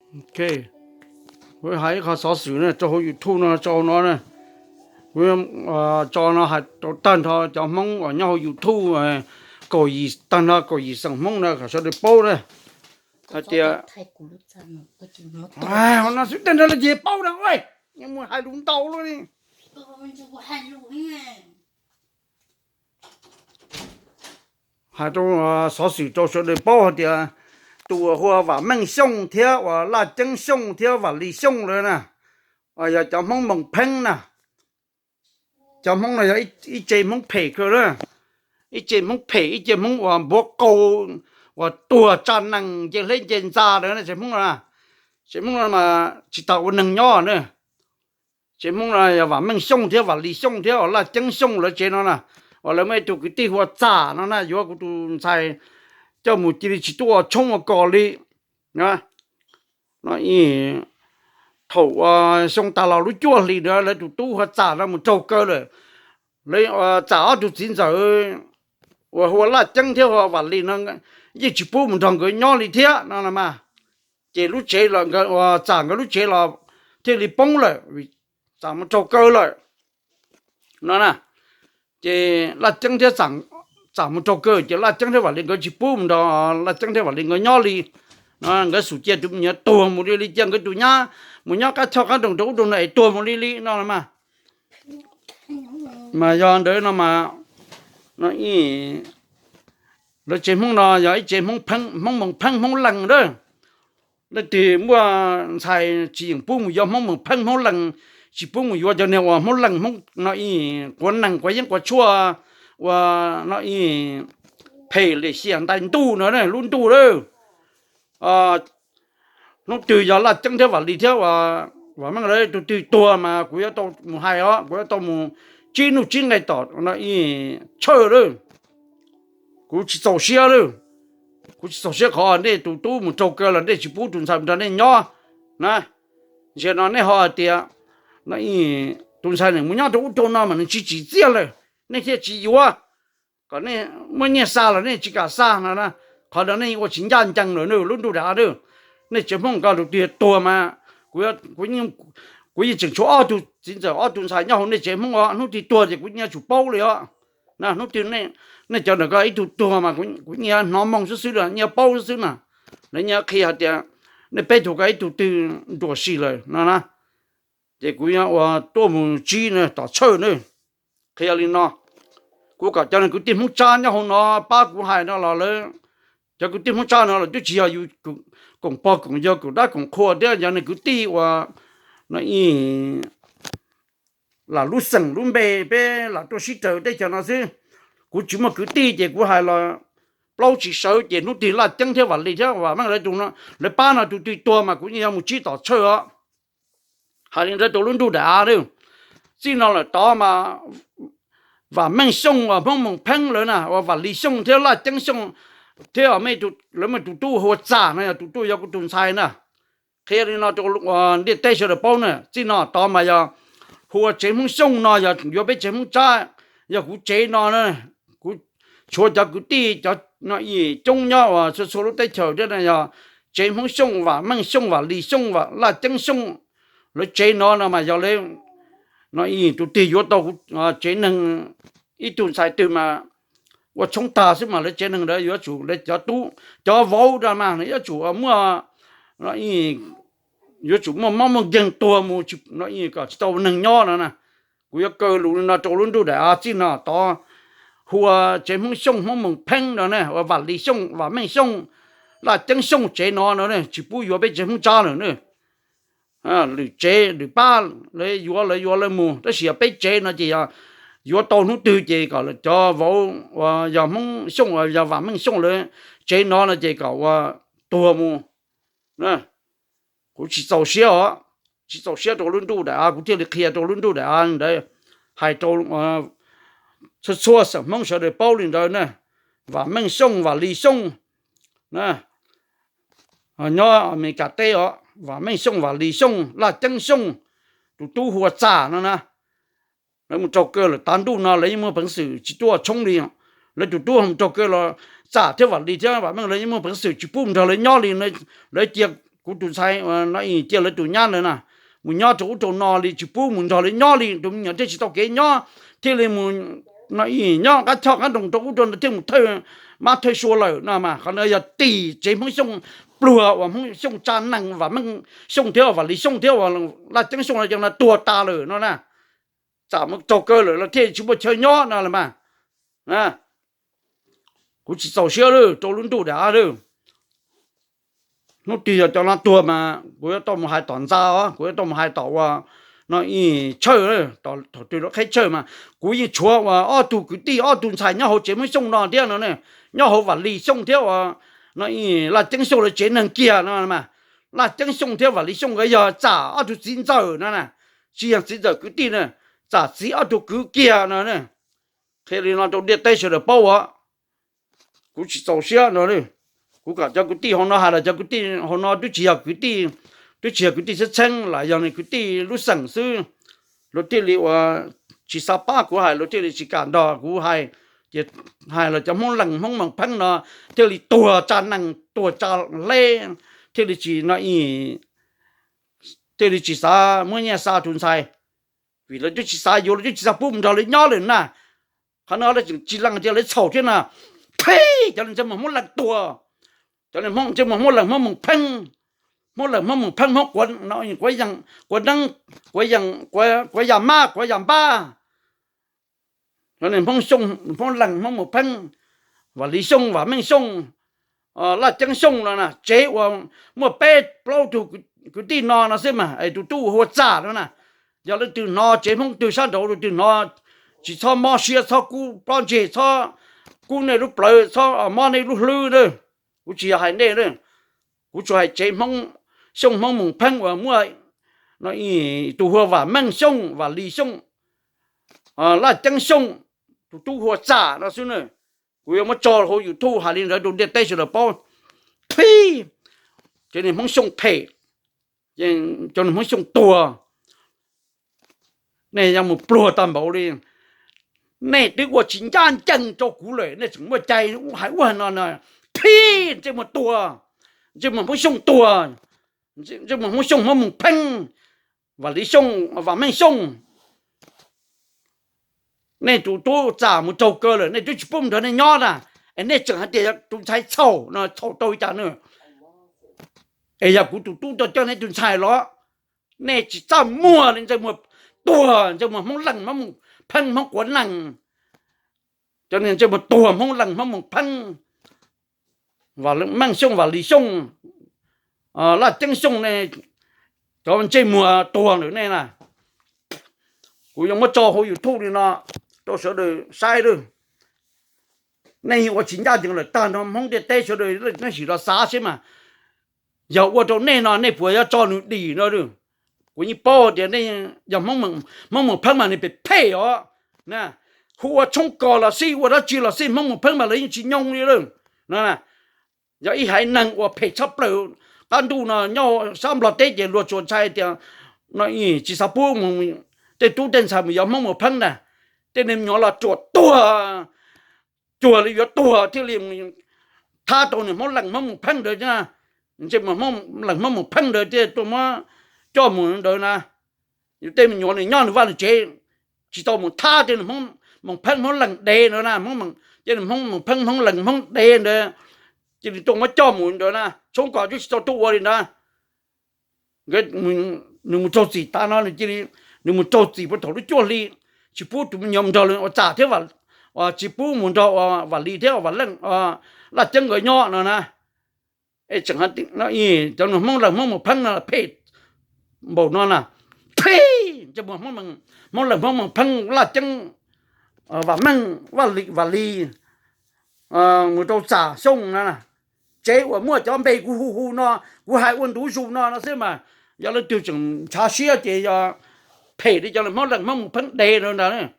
Ok, kuv hais ib qho xov xwm na rau hauv YouTube no tso no na. Kuv tso no hais rau tag nrho cov Hmoob uas nyob hauv YouTube kaum yim, tag nrho kaum yim xeem Hmoob na kom sawv daws paub na. Hais tias, hauv no xwb tag nrho lawv ces paub na, mus hais lus ntau luaj li. Hais rau, xov xwm rau sawv daws paub hais tias tus uas hu ua Vam Meej Xyooj thiab uas Laj Ceeb Xyooj thiab Vam Lis Xyooj lawm na, yog cov Hmoob Moos Pheeb na. Cov Hmoob no yog ib ce Hmoob phem kawg na, ib ce Hmoob phem, ib ce Hmoob uas npuav qau, uas tuag tsa nees nce hleb nce ntxa lawm na, tsev Hmoob no, tsev Hmoob no mas tsis tau ua neeg nyob na. Tsev Hmoob no yog Vam Meej Xyooj thiab Vam Lis Xyooj thiab uas Laj Ceeb Xyooj lawv tsev no na, uas lawv muaj ib tug kwv tij hu ua Txam no na, yuav kuv tus ntxhais coj mus cia li tsis tuaj ua tshoob ua kos li. No, thaum uas xyoo tas los lub cuaj hlis ntawd lawv tus tub hu ua Txam no mus raug kaw lawm. Lawv, Txam ob tug txiv ntxawm uas hu ua Laj Ceeb thiab hu ua Vam Lis no yeej tsis pub mus nrog nkawd nyob li thiab no mas. Ces lub tsev los, Txam nkawd lub tsev los thiaj li poob lawm, Txam mus raug kaw lawm no na. Ces Laj Ceeb thiab Txam mus raug kaw ces Laj Ceeb thiab Vam Lis nkawd tsis pub mus nrog Laj Ceeb thiab Vam Lis nkawd nyob li no, nkawd xum cia tus me nyuam tuag mus li li, cia nkawd tus nyab mus nyob qab choj qab nroos rau ub rau no es tuag mus li li no mas. Mas yog ntawd no mas, no, lawv tsev Hmoob no yog ib tsev Hmoob Moos Pheeb Hmoob Lees na. Leej twg muaj ntxhais tsis yeem pub mus yuav Hmoob Moos Pheeb Hmoob Lees, tsis pub mus yuav cov niag uas Hmoob Lees Hmoob no ib quav nees quav yeeb quav tshuaj, uas no ib phem liam xiam ntais ntuj no lub ntuj lawm. Hnub twg yog Laj Ceeb thiab Vam Lis thiab Vam Meej lawv tus twg tuag mas kuv yuav tau mus hais os, kuv yuav tau mus tsib nuj tsib nqe tom no ib tshawj lawm. Kuv tsis txaus siab lawm. Kuv tsis txaus siab qhov nej tus tub mus raug kaw los nej tsis pub tus ntxhais mus nrog nej nyob na. Ntsia no nej ho hais tias no tus ntxhais nws mus nyob rau ub rau no mas nws tsis tsim txiaj lawm, nej thiaj tsis yuav. Kom nej muaj nyiaj xa los nej tsis kam xa no na. Qhov no nej ua tsis ncaj ncees lawm na lub ntuj daim av na. Nej tsev Hmoob ko tus twg tuag mas kuv yeej tseem tshuav ob tug txiv ntxawm ob tug ntxhais nyob hauv nej tsev Hmoob os, hnub twg tuag ces kuv yeej yuav tsum paub li os. Na hnub twg nej cov ntawm ko ib tug tuag mas kuv yeej yuav hnov moo xwb xwb, yeej yuav paub xwb xwb na. Lawv yeej yuav qhia hais tias nej peb tug ko ib tug twg nruam sim lawm no na. Ces kuv yuav ua tuaj mus tsib na tom tshawj na. Qhia li no, kuv kom cov kwv tij Hmoob Tsab nyob hauv no pab kuv hais no los lawv, cov kwv tij Hmoob Tsab no los twb tsis yog yus koom pog koom yawg koom dab koom qhua thiab, yog nws kwv tij uas no ib lam lub xeem lub npe peb lam tuaj sib raws teb chaws no xwb. Kuv tsis muaj kwv tij ces kuv hais los plaub tsis sawv, ces hnub twg Laj Ceeb thiab Vam Lis thiab Vam Meej lawv tus no, lawv pab no tus twg tuag mas kuv yeej yuav mus tsib tom tshawj os. Hais li ntawd rau lub ntuj daim av na. Txij no lawm tod mas Vam Meej Xyooj uas Hmoob Moos Pheeb lawv na, uas Vam Lis Xyooj thiab Laj Ceeb Xyooj thiab lawv muaj tus tub hu ua Txam no yog tus tub yuav kuv tus ntxhais na. Qhia li no rau ntiaj teb sawv daws paub na, txij no tod mas yog hu ua tsev Hmoob Xyooj no yog yuav peb tsev Hmoob Tsab, yog kuv tsev no na. Kuv tshuav cov kwv tij cov no ib coob nyob uas txhua txhua lub teb chaws thiab no yog tsev Hmoob Xyooj, Vam Meej Xyooj, Vam Lis Xyooj, Laj Ceeb Xyooj, lawv tsev no no mas yog lawv no ib tus twg yuav tau kuv tsev neeg ib tug ntxhais twg mas ua tshoob tag xwb mas lawv tsev neeg ntawd yuav tsum lawv cov tub cov vauv no mas yuav tsum muaj no yuav tsum muaj mob muaj nkeeg tuag mus no kom tsis tau neeg nyob no na. Kuv yuav kaw lus li no rau lub ntuj daim av txij no tod, hu ua tsev Hmoob Xyooj Hmoob Moos Pheeb no ne, uas Vam Lis Xyooj, Vam Meej Xyooj, Laj Ceeb Xyooj tsev no no ne tsis pub yuav peb tsev Hmoob Tsab lawm ne. Lwm tsev lwm pab lawv yuav lawv yuav lawv mus, tab sis yog peb tsev no ces yog yuav tau hnub twg ces kom cov vauv uas yog Hmoob Xyooj uas yog Vam Meej Xyooj lawv tsev no no ces kom ua tuag mus. Kuv tsis txaus siab os, tsis txaus siab rau lub ntuj daim av, kuv thiaj li qhia rau lub ntuj daim av ntawd, hais rau txhua txhua xeem Hmoob sawv daws paub li ntawd na. Vam Meej Xyooj, Vam Lis Xyooj na, nyob Amelikas teb os, Vam Meej Xyooj, Vam Lis Xyooj, Laj Ceeb Xyooj, tus tub hu ua Txam no na. Lawv mus raug kaw lawm, tav ntuj no lawv yeej muaj peev xwm tsis tuaj tshoob li. Lawv tus tub mus raug kaw los Txam thiab Vam Lis thiab Vam Meej lawv yeej muaj peev xwm tsis pub nrog lawv nyob li. Lawv cia kuv tus ntxhais no cia lawv tus nyab ntawd na mus nyob rau ub rau no li, tsis pub mus nrog lawv nyob li, tus me nyuam thiaj tsis tau kev nyob, thiaj li mus no nyob qab choj qab nroos rau ub rau no thiaj mus thawj mab thawj sua lawm no mas. Qhov no yog tim tsev Hmoob Xyooj pluag uas Hmoob Xyooj tsa nees Vam Meej Xyooj thiab Vam Lis Xyooj thiab uas Laj Ceeb Xyooj no tuag tas lawm no na. Txawm mus raug kaw lawm los thiaj tsis muaj chaw nyob no los mas. Kuv tsis txaus siab lawm rau lub ntuj dav lawm. Hnub twg yog cov no tuag mas kuv yuav tau mus hais tom ntxa os, kuv yuav tau mus hais tom uas no ib tshawj, thaum twg lawv qheb tshawj mas kuv yeej tshuav uas ob tug kwv tij ob tug ntxhais nyob hauv tsev Hmoob Xyooj no thiab no, nyob hauv Vam Lis Xyooj thiab uas no Laj Ceeb Xyooj lawv tsev neeg kiag no mas. Laj Ceeb Xyooj thiab Vam Lis Xyooj nkawd yog txam ob tug txiv ntxawm no na, tsis yog txiv ntxawm kwv tij na, txam txiv ob tug kwv kiag no. Qhia li no rau ntiaj teb sawv daws paub as. Kuv tsis txaus siab no, kuv kom cov kwv tij hauv no hais los cov kwv tij hauv no twb tsis yog kwv tij, twb tsis yog kwv tij txheeb txheeb los yog kwv tij lub xeem xwb, luag thiaj li uas tsis xav pab kuv hais, luag thiaj li tsis kam nrog kuv hais. Ces hais los cov Hmoob lees Hmoob moos pheeb no thiaj li tuag tsa nees tuag tsa hleb, thiaj li tsis no, thiaj li tsis xav muab nyiaj xa tus ntxhais, vim lawv twb tsis xav yuav, lawv twb tsis xav pub mus nrog lawv nyob lawm na. Qhov no lawv tseem tsis lees tias lawv txhaum thiab no. Pheej cov ntsej muag Hmoob lees tuag, cov ntsej muag Hmoob lees Hmoob moos pheeb, Hmoob lees Hmoob moos pheeb, Hmoob quav, quav neeb, quav ya mab quav ya npab. Hmoob lees Hmoob moos pheeb, Vam Lis Xyooj, Vam Meej Xyooj, Laj Ceeb Xyooj no na, tsev uas muaj peb plaub tug kwv tij no no xwb mas es tus tub hu ua Txam no na. Yog leej twg hnov tsev Hmoob twg sab nraud leej twg hnov, tsis txhob mob siab, txhob kub pob ntseg, txhob kub nej lub plawv, txhob mob nej lub hlwb na. Kuv tsis yog hais nej, kuv tsuas hais tsev Hmoob Xyooj Hmoob moos pheeb uas muaj tus hu ua Vam Meej Xyooj, Vam Lis Xyooj, Laj Ceeb Xyooj, tus tub hu ua Txam no xwb na. Kuv yuav muab tso hauv YouTube hais li ntawd rau ntiaj teb sawv daws paub. Pheej cov ntsej muag Hmoob Xyooj phem, cov ntsej muag Hmoob Xyooj tuag. Nej yuav mus pluag tag npaum li, nej twb ua tsis ncaj ncees rau kuv lawm nej tseem muaj cai hais ua no no. Pheej ntsej muag tuag, ntsej muag Hmoob Xyooj tuag, ntsej muag Hmoob Xyooj Hmoob moos pheeb, Vam Lis Xyooj, Vam Meej Xyooj. Nej tus tub Txam mus raug kaw lawm nej twb tsis pub nrog nej nyob na, es nej tseem hais tias tus ntxhais txhaum no, txhaum tau li cas no? Es yog kuv tus tub tuaj coj nej tus ntxhais los, nej tsis txaj muag li ntsej muag tuag, ntsej muag Hmoob lees Hmoob moos pheeb, Hmoob quav nees, cov ntsej muag tuag Hmoob lees Hmoob moos pheeb, Vam Meej Xyooj, Vam Lis Xyooj, Laj Ceeb Xyooj ne, cov ntsej muag tuag lawm nej na. Kuv yuav muab tso hauv YouTube li no rau sawv daws saib lawm. Nej yeej ua tsis ncaj ncees lawm tag nrho Hmoob ntiaj teb sawv daws, nej sim los xav seb mas yog ua rau nej no nej puas yuav tso nws dim no. Kuv yeej paub tias nej yog Hmoob moos pheeb mas nws phem phem os. Hu ua tshoob kos los xij, ua dab tsi los xij, Hmoob moos pheeb mas lawv yeej tsis nyoo li lawm no. Yog ib haiv neeg uas phem tshaj plaws qab ntuj no nyob sab Nplog teb ces luag tsuas ntshai tias no tsis xav pub tej tub tej ntxhais mus yos Hmoob moos pheeb na. Tej me nyuam los ruam tuag, cuag li yuav tuag thiaj li thab tau nws Hmoob lees Hmoob moos pheeb ntawd. Ntsej muag Hmoob lees Hmoob moos pheeb ntawd thiaj tuaj muab coj mus ntawd na. Yus tej me nyuam nws nyob nws vaj nws tsev, tsis tau mus thab tej nws Hmoob moos pheeb Hmoob lees dev ntawd na, ces nws Hmoob moos pheeb Hmoob lees Hmoob dev ntawd, cia li tuaj muab coj mus ntawd na, tshoob kos twb tsis tau tuaj ua li ntawd. Nws mus raug txim tas no nws cia li, nws mus raug txim puag thaum lub cuaj hli, tsis pub tus me nyuam mus nrog ua Txam thiab, tsis pub mus nrog ua Vam Lis thiab Vam Leej, Laj Ceeb nkawd nyob no na. Es tseem cov nws Hmoob lees Hmoob moos pheeb no phem npaum no na. Pheej ntsej muag Hmoob lees Hmoob moos pheeb, Laj Ceeb, Vam Meej, Vam Lis, mus rau Txam Xyooj na. Tsev uas muaj cov npe kuv hu hu no, kuv hais ua ntu zus no no xwb mas, yog leej twg tseem ntshav siab ces yog phem li cov Hmoob lees Hmoob moos pheeb dev ntawd.